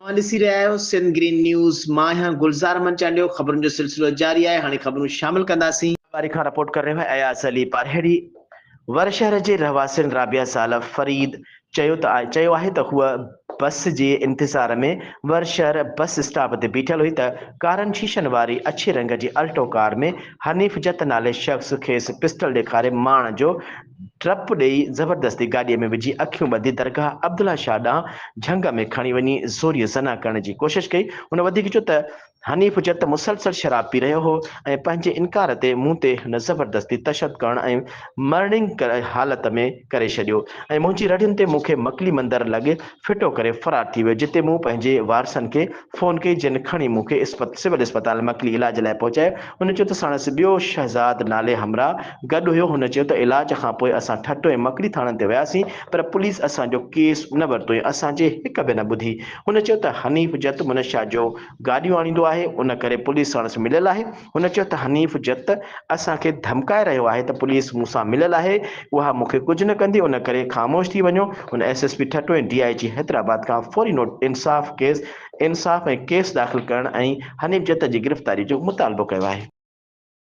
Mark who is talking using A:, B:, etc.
A: اوهان ڏسي رهيا آهيو سنڌ گرين نيوز، مان آهيان گلزار احمد چانڊيو، خبرن جو سلسلو جاري آهي، هاڻي خبرون شامل ڪنداسين. واري کان رپورٽ ڪري رهيو آهي اياز علي پارهيڙي ور شهر جي رهواسين رابعه زال فريد چيو ته چيو آهي ته هوء بس جي انتظار ۾ ور شهر بس اسٽاپ تي بيٺل هئي ته ڪارن شيشن واري اڇي رنگ جي الٽو ڪار ۾ حنيف جت نالي شخص کيس پسٽل ڏيکاري ماڻ جو ٽرپ ڏيئي زبردستي گاڏيء ۾ وجهي اکيون ٻڌي درگاهه عبدالله شاهه ڏانهن جهنگ ۾ کڻي وڃي زوريء زنا ڪرڻ جي ڪوشش ڪئي. هن وڌيڪ چيو ته حنيف جت مسلسل شراب پي رهيو هو ۽ پنهنجي انڪار تي مون تي هن زبردستي تشدد ڪرڻ ۽ مرڻينگ حالت ۾ ڪري ڇڏيو ۽ منهنجي رڙين تي مون کي مڪلي مندر لڳ ڦٽو ڪري فرار ٿي ويو جتي مون پنهنجي وارثن کي فون ڪئي جن کڻي مون کي سول اسپتال مڪلي علاج لاء پهچايو. هن چيو ته ساڻس ٻيو شهزاد نالي همراهه گڏ هيو. هن چيو ته علاج کان پوء اسان ٺٽو ۽ مڪلي ٿاڻن تي وياسين پر پوليس اسان جو ڪيس نه ورتو ۽ اسان جي هڪ به نه ٻڌي. هن چيو ته حنيف جت منشا جو گاڏيون آڻيندو آهي ان ڪري پوليس ساڻس مليل آهي. هن چيو ته حنيف جت اسان کي ڌمڪائي رهيو آهي ته پوليس مون سان مليل آهي اها مون کي ڪجهه نه ڪندي ان ڪري خاموش ٿي وڃو. هن S S P Thatta ۽ D I جي حيدرآباد کان فوري نوٽ انصاف ڪيس انصاف ۽ ڪيس داخل ڪرڻ ۽ حنيف جت جي گرفتاري جو مطالبو ڪيو آهي.